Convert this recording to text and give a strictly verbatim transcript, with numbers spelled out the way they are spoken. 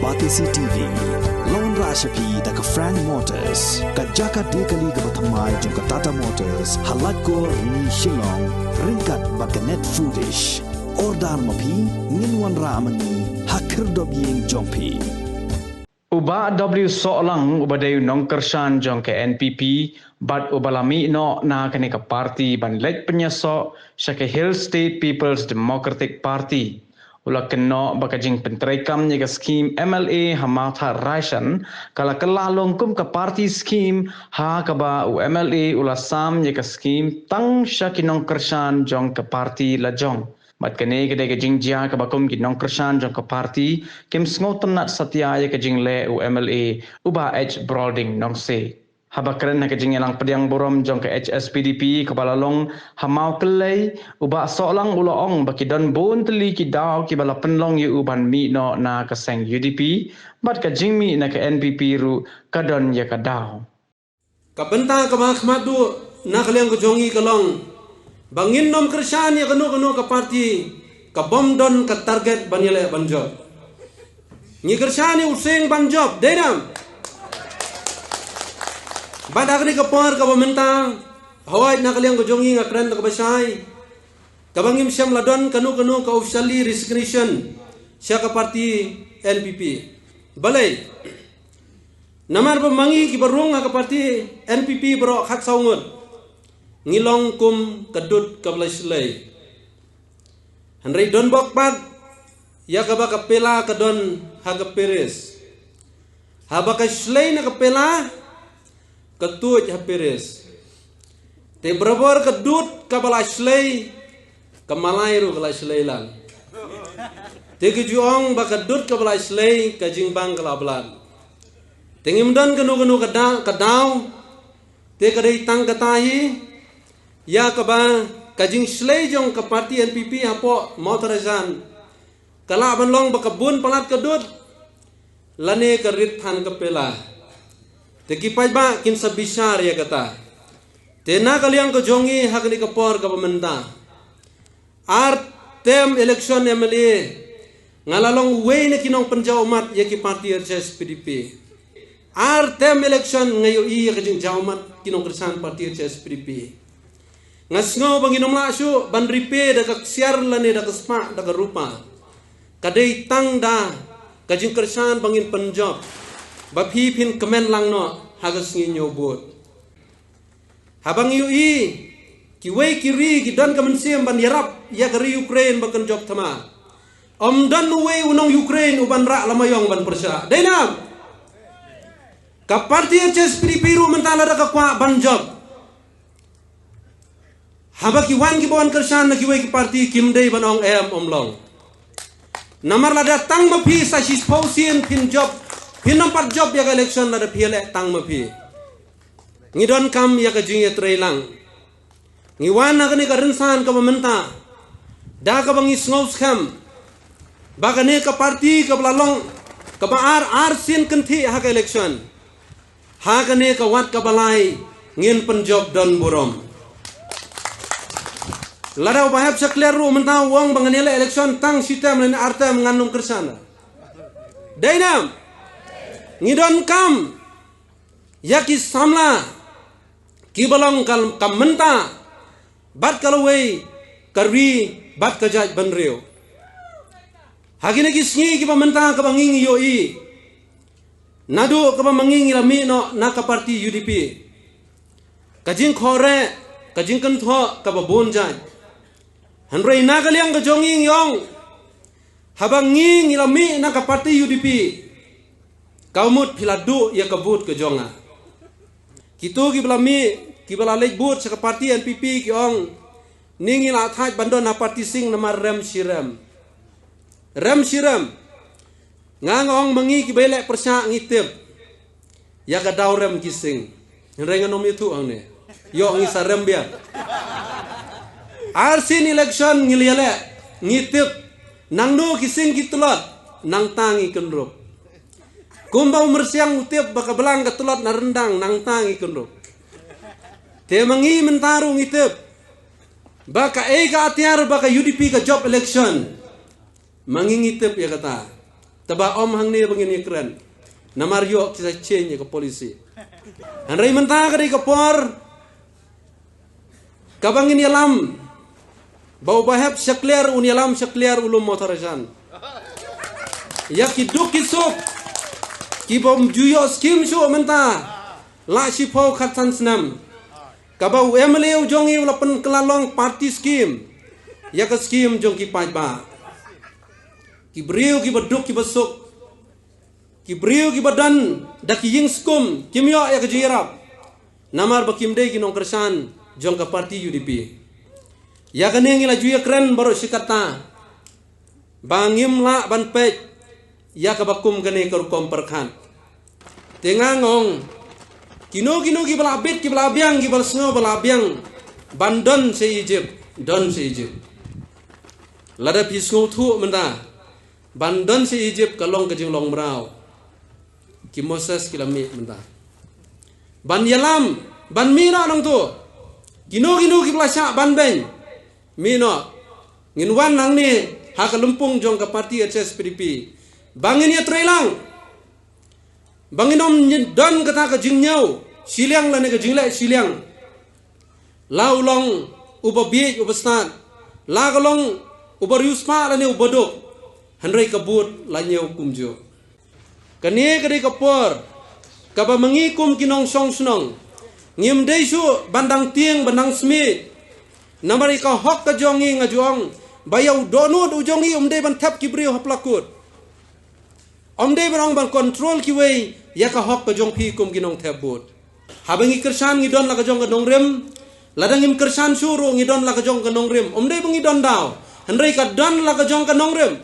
Batesi T V la wanrah sha phi da ka Frank Motors, ka jaka die kali kaba thymmai jong ka Tata Motors, ha Laitkor, Rni, Shillong, ryngkat bad ka Net Foodish. Order ma phi, ngin wanrah ma ngi ha khyrdop ïing jong phi. U Bah W Sohlang, uba dei u nongkyrshan jong ka N P P bad uba la mih noh na kane ka parti ban leit pynïasoh sha ka Hill State People's Democratic Party, u la kynnoh ba ka jingpyntreikam ïa ka skhim M L A ha Mawthadraishan ka la kylla long kum ka party skhim, ha kaba u M L A u la sam ïa ka skhim tang sha ki nongkyrshan jong ka parti la jong. Bad kane ka dei ka jingjia kaba kum ki nongkyrshan jong ka parti kim sngewtynnat satia ïa ka jingleh u M L A u Bah H Brolding Nongse. Haba kren ha ka jingïalang pdiang burom jong ka H S P D P kaba la long ha Mawkyllei, u Bah Sohlang u la ong ba ki don bun tylli ki daw kiba la pynlong ïa u ban mih noh na ka seng U D P, bad ka jingmih na ka N P P ruh ka don ïa ka daw. Ka bynta kaba khmat duh na ka liang ka jong ngi ka long ba ngin nym kyrshan ïa kano kano ka parti kabym don ka target ban ïaleh ban jop. Ngi kyrshan ïa u seng ban jop, dei nam? Bad ha kane ka por kaba mynta, hooid, na ka liang ka jong ngi nga kren da kaba shai, kaba ngim shym la don kano kano ka officially resignation sha ka parti N P P. Balei? Namar ba ma ngi kiba rung ha ka parti N P P baroh khatsaw ngut ngi long kum ka dud kaba la shlei. Hynrei don bok pat ïa kaba ka pela ka don ha ka peris. Haba ka shlei na ka pela, ka tuid ha peris. Te barabor ka dud kaba la shlei, ka malai ruh ka la shlei lang. Te ki ju ong ba ka dud kaba la shlei, ka jingbang ka la blad. Te ngim don kano kano ka da-, ka daw, te ka dei tang kata hi ïa kaba ka jingshlei jong ka parti N P P hapoh Mawthadraishan ka lah ban long ba ka bun palat ka dud lane ka rit than ka pela. Te ki paidbah kin sa bishar ïa kata. Te na ka liang ka jong ngi ha kane ka por kaba mynta, ar term election M L A, nga la long uwei na ki nongpynjaw ummat ïa ki parti H S P D P. Ar term election nga ïohi ïa ka jingjaw ummat ki nongkyrshan parti H S P D P. Nga sngew ba ngin ym lah shuh ban repay da ka ksiar lane da ka spah da ka rupa. Ka dei tang da ka jingkyrshan ba ngin pynjop ba phi phin kmen lang noh ha ka sngi ñiew vote. Haba ngi ïohi kiwei ki ri ki don ka mynsiem ban ïarap ïa ka ri Ukraine ba kan jop thma, ym don uwei u nong Ukraine u ban rah lama ïong ban pyrshah. Dei nam? Ka parti H S P D P ruh mynta lada ka kwah ban jop, haba ki wan kiba wan kyrshan na kiwei ki parti kim dei ban ong em, ym long. Namar lada tang ma phi sa shiphew sien phin jop, phin nym pat jop ïa ka election lada phi ïaleh tang ma phi. Ngi donkam ïa ka jingïatreilang. Ngi wan ha kane ka rynsan kaba mynta da kaba ngi sngew skhem ba kane ka parti kaba la long kaba ar, ar sien kynthih ha ka election, ha kane ka wat kaba lai ngin pynjop don burom. Lada u Bah Hep Shakliar ruh mynta u ong ba ngan ïaleh election tang shi term lane ar term, ngan nym kyrshan. Dei nam? Ngi donkam ïa ki samla kiba long ka, ka mynta bad ka lawei, ka ri bad ka jaitbynriew. Ha kine ki sngi kiba mynta kaba ngi ngi ïohi, naduh kaba ma ngi ngi la mih noh na ka parti U D P, ka jingkhohreh, ka jingkynthoh kaba bun jait. Hynrei na ka liang ka jong ngi ngi ong, haba ngi ngi la mih na ka parti U D P, ka mut phi la duh ïa ka vote ka jong nga. Kito kiba la mih, kiba la leit vote sha ka parti N P P ki ong, ni ngi la thait ban don ha parti Sing namar rem shi rem. Rem shi rem. Nga nga ong ma ngi kiba ïaleh pyrshah ngi tip ïa ka daw rem ki Sing. Hynrei ngan ym ïathuh hangne. Ïoh ngi sa rem biang. Ar sien election ngi la ïaleh, ngi tip. Nangno ki Sing ki tlot, nangta ngi kynrup. Kumba u myrsiang u tip ba ka blang ka tlot na ryndang, nangta ngi kynrup. Te ma ngi mynta ruh ngi tip ba kaei ka atiar ba ka U D P ka jop election. Ma ngi ngi tip ïa kata. Taba ym hangne ba ngin ïakren. Namar ïoh ki sa change ïa ka policy. Hynrei mynta ka dei ka por kaba ngin ïalam ba uba hap shakliar un ïalam shakliar u lum motor ajan. Ïa ki duk ki suk kiba ym ju ïoh skim shuh mynta la shiphew khatsan snem. Kaba u M L A u jong i u la pynkylla long party skim. Ïa ka skim jong ki paidbah. Ki briew kiba duk kiba suk, ki briew kiba don da ki ïing skum, kim ïoh ïa ka jingïarap. Namar ba kim dei ki nongkyrshan jong ka party U D P. Ïa kane ngi la ju ïakren baroh shi katta ba ngim lah ban peit ïa kaba kum kane ka rukom pyrkhat. Te nga ong, kino kino kiba la bit, kiba la biang, kiba la sngew ba la biang ban don sha Egypt, don sha Egypt. Lada phi sngewthuh mynta ban don sha Egypt ka long ka jinglong mraw. Ki Moses ki la mih mynta ban ïalam, ban mih noh nangto. Kino kino kiba la shah ban beiñ, mih noh. Ngin wan hangne ha ka lympung jong ka party H S P D P ba ngin ïatreilang, ba ngin ym don kata ka jingñiew shiliang lane ka jingleh shiliang. La u long uba bieit uba stad, la ka long uba riewspah lane uba duk, hynrei ka vote la ñiew kumjuh. Kane ka dei ka por kaba ma ngi kum ki nongshong shnong ngim dei shuh ban dang tieng ban dang smit. Namar ïa ka hok ka jong ngi, nga ju ong ba ïa u dohnud u jong ngi um dei ban thep ki briew ha pla kut. Ym dei ban ong ban control kiwei, ïa ka hok ka jong phi kum ki nongthep vote. Haba ngi kyrshan ngi don la ka jong ka nongrim. Lada ngim kyrshan shuh ruh ngi don la ka jong ka nongrim. Ym dei ba ngi don daw, hynrei ka don la ka jong ka nongrim.